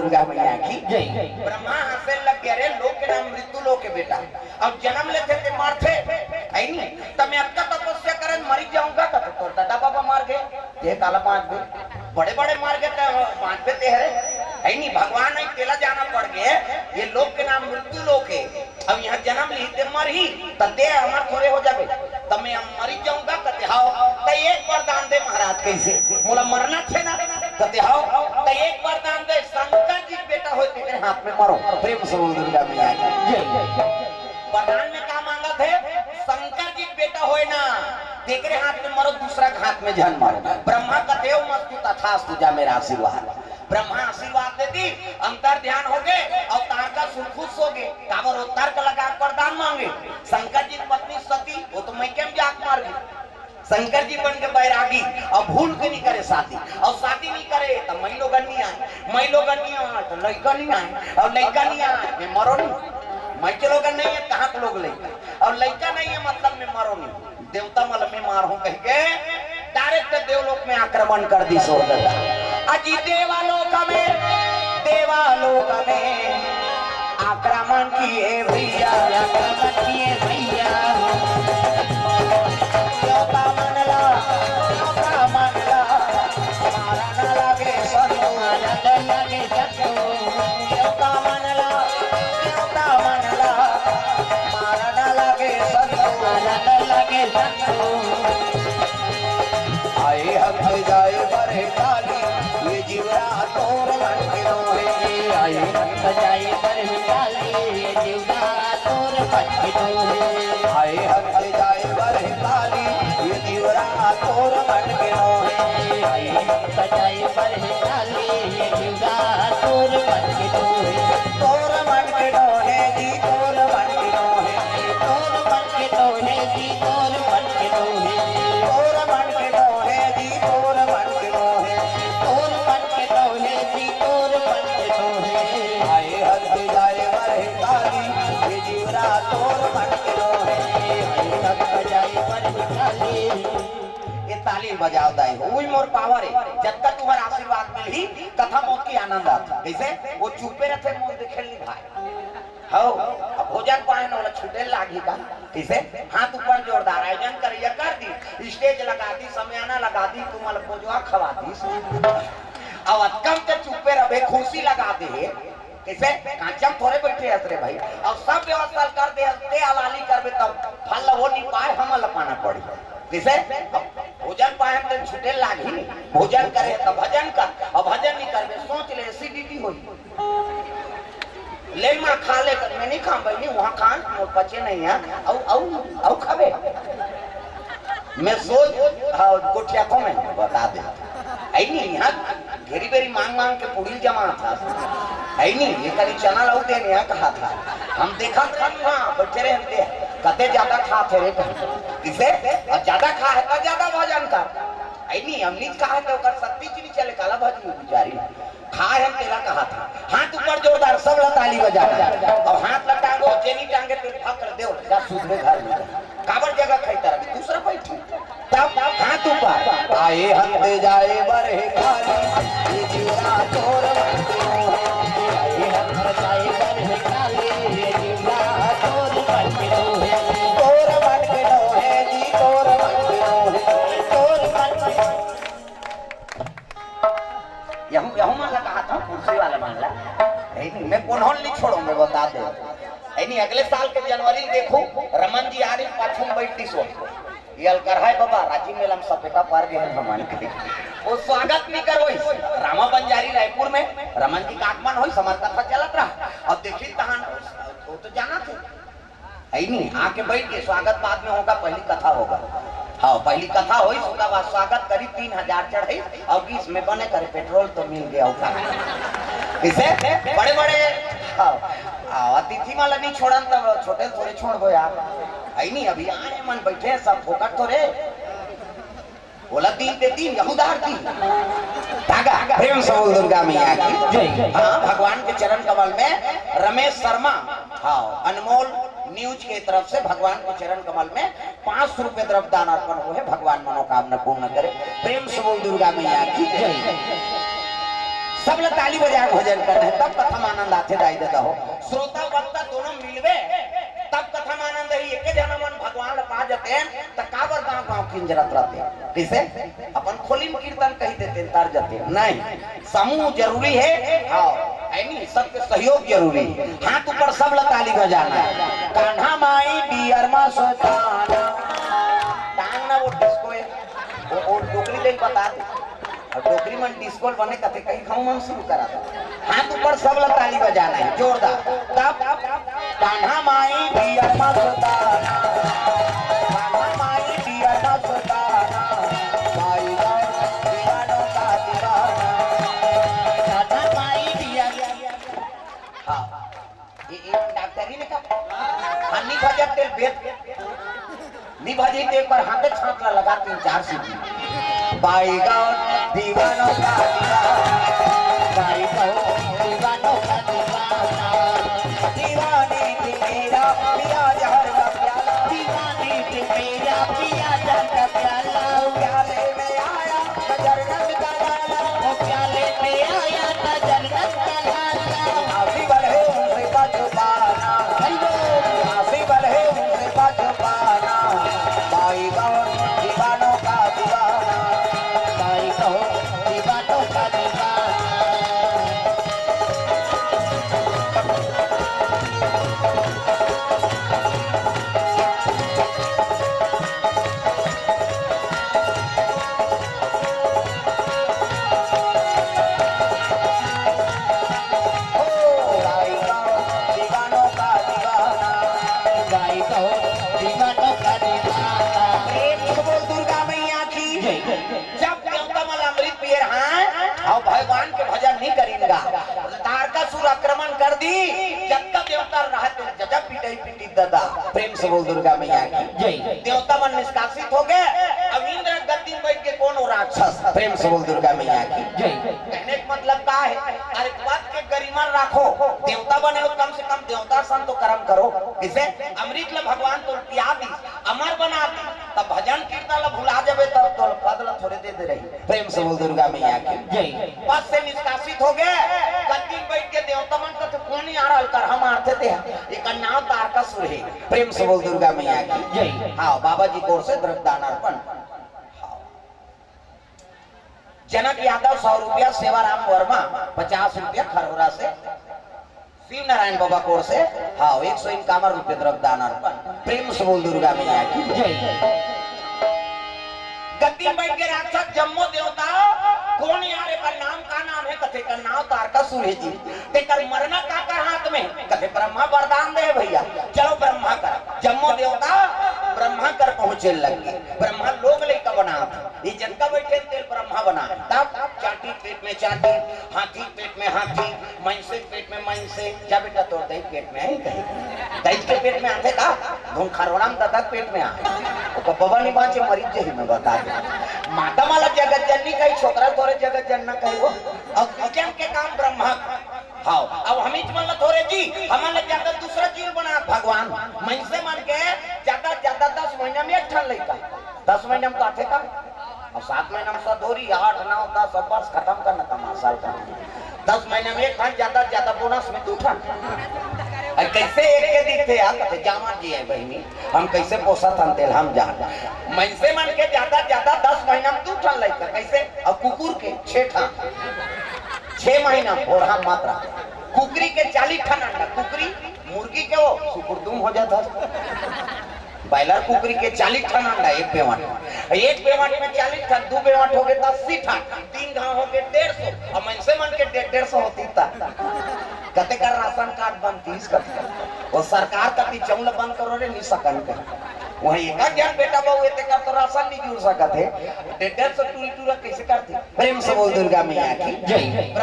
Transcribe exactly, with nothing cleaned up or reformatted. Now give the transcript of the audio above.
दुर्गा मैया की जय। ब्रह्मा हंसे लग गया, "रे, लोक के नाम मृत्यु लोक के बेटा, अब जन्म लेथे ते मरथे, है नी? तब मैं अतका तपस्या करन मरी जाऊंगा, तब तो तोर दादा बाबा मर गए, ते काला बांचबे, बड़े बड़े मर गए, ते बांचबे ते हरे, है नी? भगवान नहीं, तेला जाना पड़ गए, ये लोक के नाम मृत्यु लोक है।" अब यहाँ जन्म ली ते मरही, त ते अमर थोरे हो जाबे। त मैं मरी जाऊंगा, कते हव, त एक वरदान दे महाराज, कैसे? मोला मरना थे ना, कते हव, त एक वरदान दे, शंकर जी के बेटा होय, तेरे हाथ में मरो। प्रेम से बोल दुर्गा मैया की जय। वरदान में का मांगत हे? शंकर जी के बेटा होय ना, तेरे हाथ में मरो, दूसरा के हाथ में झन मरो। ब्रह्मा कथे, "ओम अस्तु तथास्तु, जा मेरा आशीर्वाद।" ब्रह्मा आशीर्वाद दे दी, अंतर ध्यान हो गए, अवतार का सुरखुश हो गए। काबर वो तर्क लगा के वरदान मांगे। शंकर जी की पत्नी सती, वो तो मइके में जाके मर गई। शंकर जी बन के बैरागी, अब भूल के नहीं करे शादी, और शादी नहीं करे तो मई लोगन नहीं आए, मई लोगन नहीं आए तो लइका नहीं आए, और लइका नहीं आए मैं मरो नहीं, मइके लोगन नहीं है, कहाँ के लोग लइका, और लइका नहीं है मतलब मैं मरो नहीं। देवता मन ल मैं मारहूं कहिके direct देवलोक में आक्रमण कर दिस। अजी देवालोक में, देवालोक में आक्रमण किए भैया, आक्रमण किए भैया। देवता मन ला, देवता मन ला मारन लगे संतु, मारन लगे संतु। देवता मन ला, देवता मन ला मारन लगे संतु, मारन लगे संतु। आए हक जाए बर हे काली, ये जीवरा तोर मन के नोहे। आए हक जाए बर हे काली, ये जीवरा तोर मन के नोहे। आए हक जाए बर हे काली, ये जीवरा तोर मन के नोहे। आए हक जाए बर हे काली, ये जीवरा तोर मन के नोहे। तोर मन के नोहे जी, तोर मन के नोहे। तोर मन के नोहे जी, तोर मन के नोहे। तोर मन के नोहे जी, तोर मन के नोहे। तोर मन के नोहे जी, तोर मन के नोहे। आए हक जाए बर हे काली, ये जीवरा तोर मन के नोहे। आए हक जाए बर हे काली। ये ताली बजाओ दाई हो, वही मोर power है। जतका तुम्हारा आशीर्वाद मिलही, कथा मौत की आनंद आता। कैसे? वो चुपे रहते, मोर देखे नहीं भाई। हव, अब भोजन पाए न, ओला छूटे लागही का? कइसे? हाथ ऊपर जोरदार, आयोजन करिया कर दी, stage लगा दी, समियाना लगा दी, तुमन ल बोजवा खवा दी। अब अतकम ते चुप्पे रहे, खुर्सी लगा दे हे। कइसे? कांचम थोरे बैठे हस रे भाई। अब सब व्यवस्था कर दे हस, ते अलाली करबे तब फल ल वो नहीं पाए, हमन ल पाना पड़ी। कइसे? अब भोजन पाए हम ते छूटे लागही नहीं। भोजन करे त भजन कर, अब भजन नहीं करबे, सोच ले, acidity होही। ले माँ, खा ले। मैं नहीं खाऊं बहिनी, वहाँ खान मोर पचे नहीं है। अउ, अउ, अउ खाबे? मैं सोच, हाँ, गोठिया को मैं बता दे। ऐ नहीं, यहाँ घेरी बेरी मांग मांग के पूड़ी जमा था। ऐ नहीं, ये कभी चना लाऊ दे नहीं, यहाँ कहा था। हम देखा था, हाँ, बच्चे रहे हम दे। कते ज्यादा खा थे रे कहीं। किसे? और ज्यादा खा है तो ज्यादा वजन कर। ऐ नहीं, हम नहीं कहा तो कर सकती कि नहीं चले, काला भाजी हो बेचारी। खाए हम तेला कहा था। हाथ ऊपर जोरदार, सब ला ताली बजाना। और हाथ ला टांगो, जेनी टांगे ते फकर देव, जा सुधरे घर में जा। काबर जगह खाई तरह भी दूसरा बैठी। तब हाथ ऊपर। आए हंते जाए बर हे काली, ये जीवरा तोर मन के नोहे। आए हंते जाए बर हे काली, ये जीवरा तोर मन के नोहे। तोर मन के नोहे जी, तोर मन के नोहे। तोर मन के यहू, यहू मन ला कहा था, कुर्सी वाला मन ला। नहीं, नहीं, मैं कोनो ल नहीं छोड़ों, मैं बता दे। नहीं, नहीं, अगले साल के जनवरी में देखो, रमन जी आ रही, पाछू में बैठ दिसो। ये अलकर है बाबा, राजी मेला में सपेटा पार गए हैं भगवान के। वो स्वागत नहीं करो इस रामा बंजारी रायपुर में, रमन जी का आगमन हो, समर कथा चलत रहा। अब देखी तहान, वो तो जाना थे। है नहीं, आके बैठ के स्वागत बाद में होगा, पहली कथा होगा। हाँ, पहली कथा होई, उसका बाद स्वागत करी, तीन हजार चढ़ाई, और बीच में बने करे पेट्रोल तो मिल गया होगा। किसे? बड़े बड़े, हाँ, हाँ, अतिथि वाला नहीं छोड़न तब छोटे थोड़े छोड़ दो यार। है नहीं, अभी आए मन बैठे हैं, सब फोकट थोड़े। बोला, "दीन पे दीन, यहूदार दीन।" धागा, प्रेम से बोल दुर्गा मैया की जय। हाँ, भगवान के चरण कमल में रमेश शर्मा, हाँ, अनमोल न्यूज के तरफ से भगवान के चरण कमल में पाँच सौ रुपए द्रव्य दान अर्पण हुए, भगवान मनोकामना पूर्ण करे। प्रेम से बोल दुर्गा मैया की जय। सब ल ताली बजा के भजन करना हे, तब कथा म आनंद आथे दाई ददा हो। श्रोता वक्ता दोनों मिलबे, तब कथा म आनंद ही। एके झन मन भगवान ल पा जतेन, त काबर गांव गांव किंजरत रहते? कइसे? अपन खोली म कीर्तन कहि देते, तर जते। नहीं, समूह जरूरी हे। हाँ, है नी? सबके सहयोग जरूरी हे। हाथ ऊपर, सब ल ताली बजाना हे। कान्हा माई बियर म सुताना। टांग ना वो डिस्को हे। वो, वो डोकरी दे बता दे। अउ डोकरी मन डिस्को ल बने कथे, कहीं खाऊ मन शुरू करा दे। हाथ ऊपर, सब ल ताली बजाना हे, जोरदार। तब कान्हा माई बियर म सुताना, कान्हा माई बियर म सुताना, भाई गाँव दीवानों का दीवाना। कान्हा माई बियर। हाँ, ये, ये डॉक्टरी ने कहा, हाँ, नहीं भजत तेल बेच। नी भाजी, तो एक बार हाथे छाप ला, लगा तीन चार सीटी। बाईगांव दीवानों का दीवाना, बाईगांव दीवानों का दीवाना। दीवानी थी मेरा पिया जहर का प्याला, दीवानी थी मेरा पिया जहर का प्याला। प्याले में आया नजर रंग का लाला, वो प्याले में आया नजर रंग का लाला। आंसू बहे उनसे बच पाना, आंसू बहे उनसे बच पाना। बाईगांव दीवानों का दीवाना, बाईगांव दीवानों का दीवाना। ओ, बाईगांव दीवानों का दीवाना, बाईगांव दीवानों का दीवाना। प्रेम से बोल दुर्गा मैया की जय। जब देवता मन अमृत पिए रहय, अउ भगवान के भजन नहीं करिन गा, तारकासुर आक्रमण कर दी, जतका देवता रहय तेन जजा पिटाई पिटी ददा। प्रेम से बोल दुर्गा मैया की जय। देवता मन निष्कासित हो गे, अब इंद्र गद्दी में बैठ के कोन वो राक्षस। प्रेम से बोल दुर्गा मैया की जय। कहने का मतलब का हे? अरे पद के गरिमा राखो, देवता बने हो, कम से कम देवता सन तो कर्म करो। किसे? अमृत ल भगवान तो पिया दी, अमर बना दी, तब भजन कीर्तन ल भुला जाबे, तब तो पद ल थोड़े दे दे रही। प्रेम से बोल दुर्गा मैया की जय। पद से निष्कासित हो गे, गद्दी में बैठ के देवता मन कथे कोन यार अलकर हम आरथे ते, एकर नाम तारकासुर हे। प्रेम से बोल दुर्गा मैया की जय। हाँ, बाबा जी की ओर से द्रव्य दान अर्पण। हाँ। जनक यादव सौ रुपया, सेवाराम वर्मा पचास रुपया खरोरा से, शिव नारायण बाबा की ओर से, हाँ, एक सौ इक्यावन रुपया द्रव्य दान अर्पण। प्रेम से बोल दुर्गा मैया की जय। गद्दी में बैठ के राक्षस जम्मो देवता, कोन यार एकर नाम, का नाम हे? कथे एकर नाम तारकासुर हे जी। तेकर मरना काकर हाथ में? कथे ब्रह्मा वरदान दे भैया, चलो ब्रह्मा कर। जम्मो देवता ब्रह्मा कर पहुंचे लग गे। ब्रह्मा लोग लइका बनात हे, ये जनता बैठे तेल ब्रह्मा बना। तब चाटी पेट में चाटी, हाथी पेट में हाथी, मनसे पेट में मनसे। जा बेटा, तोर दई पेट में हे कहीं, दई के पेट में आथे का? धुन खरोड़ा में ददा पेट में आ। ओकर बबा नहीं बांचे, मरीज जही में बता दे। माता माला जगत जननी कही, छोकरा तोरे जगत जनना कही वो। अब विज्ञान के काम ब्रह्मा। हाँ, अब हमीच मन ल थोरे जी, हमन ल ज्यादा दूसरा जीव बना भगवान। मनसे मन के ज्यादा, ज्यादा दस महीना में एक ठन लइका। दस महीना में तो आथे का? अब सात महीना में सधोरी, आठ, नौ, दस, अब बस खतम करना तमाशा का। दस महीना में एक ठन, ज्यादा, ज्यादा बोनस में दू ठन। अरे कैसे एक के दिखते यार, कहते जामा जी हे बहिनी, हम कैसे पोसत हन तेल हम जान। मनसे मन के ज्यादा, ज्यादा दस महीना में दू ठन लइका, कैसे? अब कुकुर के छे ठन। छे महीना में, और हाँ, मात्रा। कुकरी के चालीस ठन अंडा, कुकरी, मुर्गी के वो सुकुरदुम हो जात हे। बॉयलर कुकरी के चालीस ठन अंडा एक बेवंट में। एक बेवंट में चालीस ठन, दू बेवंट हो गे त अस्सी ठन, तीन घांव हो गे डेढ़ सौ, अउ मनसे मन के डे-, डेढ़ सौ होतिस त कते कर राशन कार्ड बनतिस कते। वो सरकार कति चौंग ल बंद करो रे, नी सकन कर। वहीं एक झन बेटा बहू हे, तेकर तो राशन नी जुड़ सकत हे। डे-, डेढ़ सौ टूरी टूरा कैसे करथे? प्रेम से बोल दुर्गा मैया की जय।